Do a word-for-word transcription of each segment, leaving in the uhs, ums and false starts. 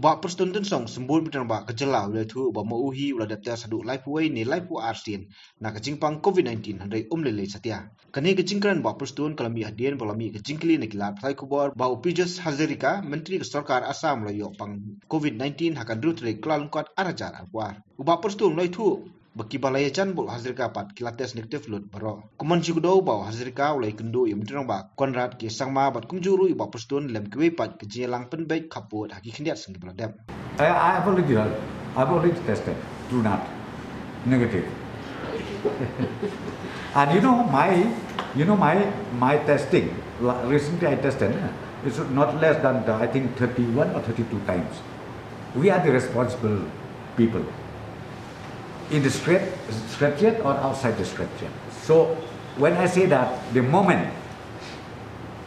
Bah Prestone Tynsong, Symbud Bynriew Rangbah ka jylla, u la ïathuh ba ma u hi u la dep test haduh laiphew wei ne laiphew ar sien na ka jingpang COVID nineteen, hynrei um lei lei satia. Kane ka jingkren Bah Prestone ka la mih hadien ba la mih ka jingkylli na ki lad pathai khubor ba u Piyush Hazarika, Myntri ka Sorkar Assam, u la ïoh pang COVID nineteen ha ka hynriew tarik Kyllalyngkot ar hajar arphew ar. U Bah Prestone u la ïathuh ba kiba la ïajan bad u Hazarika pat ki la test negative lut baroh. Kumne shu kdew ba u Hazarika u la ïakynduh ïa u Myntri Rangbah Conrad K Sangma bad kumjuh ruh ïa u Bah Prestone lem kiwei pat ka jingïalang pynbeit khappud ha ki khyndiat sngi ba la dep. I, I have already done. I've already tested. True not. Negative. And you know my, you know my, my testing. La- Recently I tested. Eh? It's not less than the, I think thirty-one or thirty-two times. We are the responsible people in the stretch, stretch yet or outside the stretch yet. So when I say that, the moment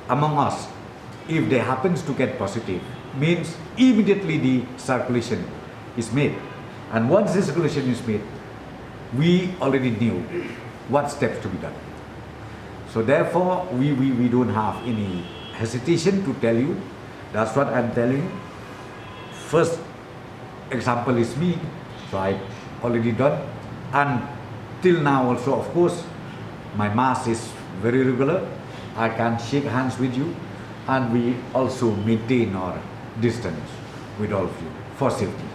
among us, if they happens to get positive, means immediately the circulation is made. And once the circulation is made, we already knew what steps to be done. So therefore, we, we, we don't have any hesitation to tell you. That's what I'm telling you. First example is me. So I already done. And till now also, of course, my mass is very regular. I can shake hands with you. And we also maintain our distance with all of you for safety.